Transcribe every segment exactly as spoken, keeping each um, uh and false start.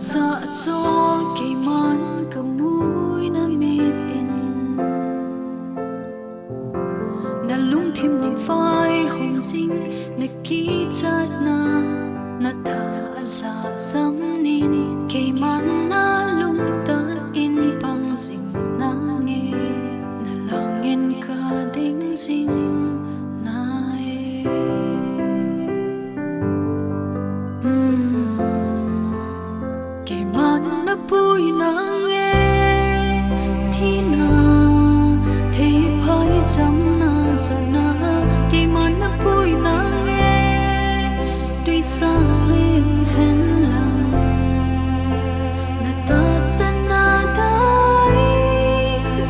Sa chol keiman ka mui na mit in, na lungthim mun vai hung jing, na kichatna na tha a la sam nin, keiman na lungtang in pang jing na nge, na langin ka ding jing na e. Hmm. Keiman na pui na nge, thina, thei phai chamna jana, keiman na pui na nge, tuisang len hen lang, na tahsan na dai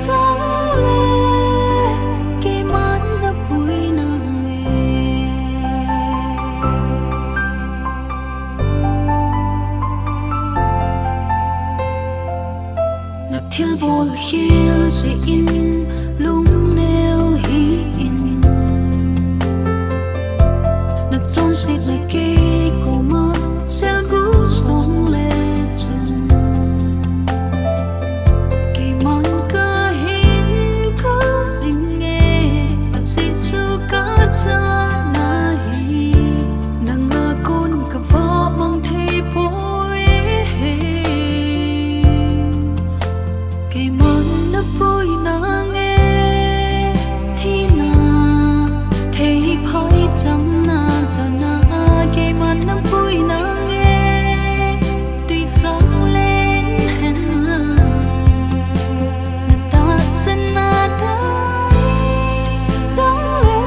jong le, keiman na pui na nge. Na thilbol khel jeh in lungneo hih in, na chonsetna kei koma selguh jong le chun, keiman ka hin kal jing e, ajeh chu ka chana hi nanga kon ka va mang thei poi e. Keiman na pui na nge, thina, thei phai chamna jana, keiman na pui na nge, tuisang len hen lang, na tahsan na dai jong le,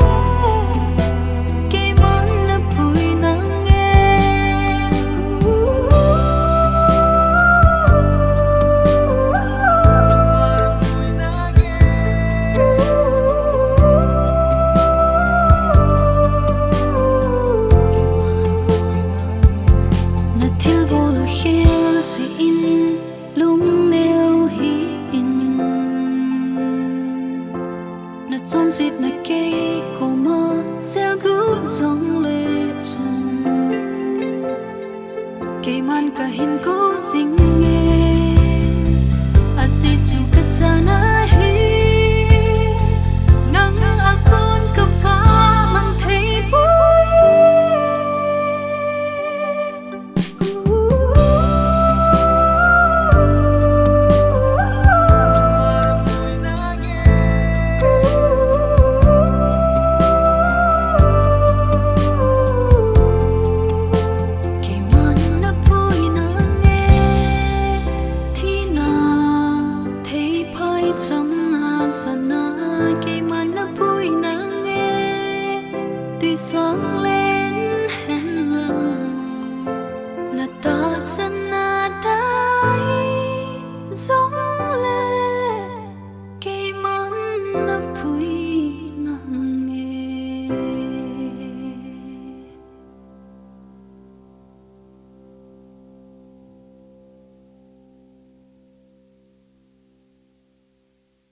keiman na pui na nge. Na thilbol khel jeh in lungneo hih in, na chonsetna kei koma selguh jong le chun, keiman ka hin kal jing e, ajeh chu ka chana hi nanga kon ka va mang thei poi. Keiman na pui na nge, thina, thei phai chamna jana, keiman na pui na nge, tuisang len hen lang, na ta